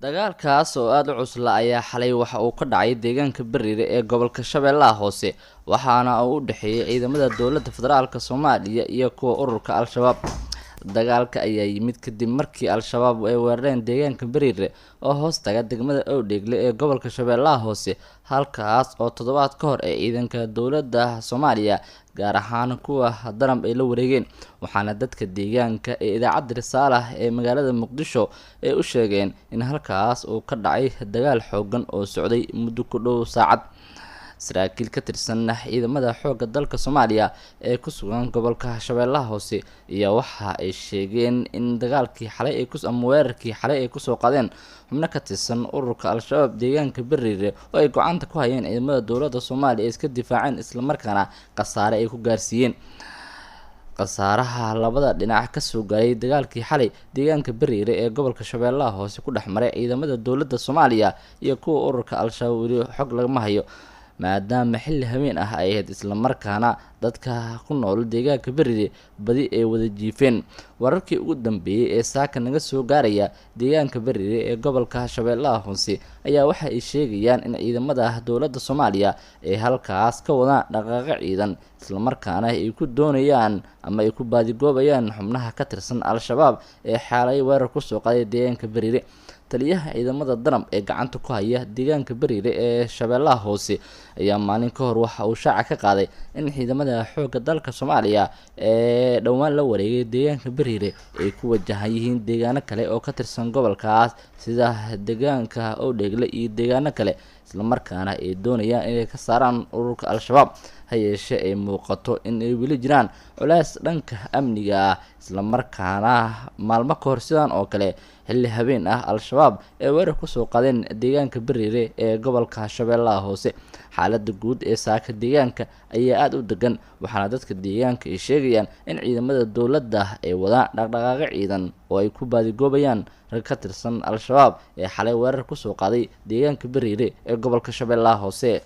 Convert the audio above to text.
Dagaalkaas oo aada u cusla ayaa xalay waxa uu ka dhacay deegaanka Bariire ee gobolka Shabeellaha Hoose, waxaana uu u dhexeeyay ciidamada dowladda federaalk Soomaaliya iyo kuwa ururka Al-Shabaab. Dagaalka ayaa yimid kadib markii Al-Shabaab ay weerareen deegaanka Bariire oo hoos taga degmada Owdheegle ee gobolka Shabeellaha Hoose, halkaas oo toddobaad ka hor ay ciidanka dowladda Soomaaliya, gaar ahaan kuwa Danab, ay la wareegeen. Waxaana dadka deegaanka ee idaacadda Risaalah ee magaalada Muqdisho ay u sheegeen in halkaas uu ka dhacay dagaal xoogan oo socday muddo ku dhow saacad. Saraakiil ka tirsan ciidamada xoogga dalka Soomaaliya ee ku sugan gobolka Shabeellaha Hoose ayaa waxa ay sheegeen in dagaalkii xalay ay kus ama weerarkii xalay ay kusoo qaadeen xubno ka tirsan ururka Al-Shabaab deegaanka Bariire oo ay gacanta ku hayeen ciidamada dowladda Soomaaliya ay iska difaaceen, islamarkaana khasaare ay ku gaarsiiyeen. Khasaaraha labada dhinac kasoo gaaray dagaalkii xalay deegaanka Bariire ee gobolka Shabeellaha Hoose ku dhex maray ciidamada dowladda Soomaaliya iyo kuwa ururka Al-Shabaab weli xog lagama hayo, maadaama xilli habeen ah ay ahayd, islamarkaana dadka ku nool deegaanka Bariire badi ay wada jiifeen. Wararkii ugu dambeeyey ee saaka naga soo gaaraya deegaanka Bariire ee gobolka Shabeellaha Hoose ayaa waxa ay sheegayaan in ciidamada dowladda Soomaaliya ay halkaas ka wadaan dhaqaaqo ciidan, islamarkaana ay ku doonayaan ama ay ku baadigoobayaan xubnaha ka tirsan Al-Shabaab ee xaalay weerar kusoo qaaday deegaanka Bariire. Taliyaha ciidamada Danab ee gacanta ku haya deegaanka Bariire ee Shabeellaha Hoose ayaa maalin ka hor waxa uu shaaca ka qaaday in ciidamada xoogga dalka Soomaaliya ee dhowaan la wareegay deegaanka Bariire ay ku wajahan yihiin deegaano kale oo ka tirsan gobolkaas, sida deegaanka Owdheegle iyo deegaano kale, islamarkaana ay doonayaan inay ka saaraan ururka Al-Shabaab. Ha yeeshee ay muuqato in ay weli jiraan culays dhanka amniga ah, islamarkaana maalmo ka hor sidan oo kale xilli habeen ah Al-Shabaab ay weerar kusoo qaadeen deegaanka Bariire ee gobolka Shabeellaha Hoose. Xaaladda guud ee saaka deegaanka ayaa aada u degan, waxaana dadka deegaanka ay sheegayaan in ciidamada dowladda ay wadaan dhaqdhaqaaqo ciidan oo ay ku baadigoobayaan rag ka tirsan Al-Shabaab ee xalay weerar kusoo qaaday deegaanka Bariire ee gobolka Shabeellaha Hoose.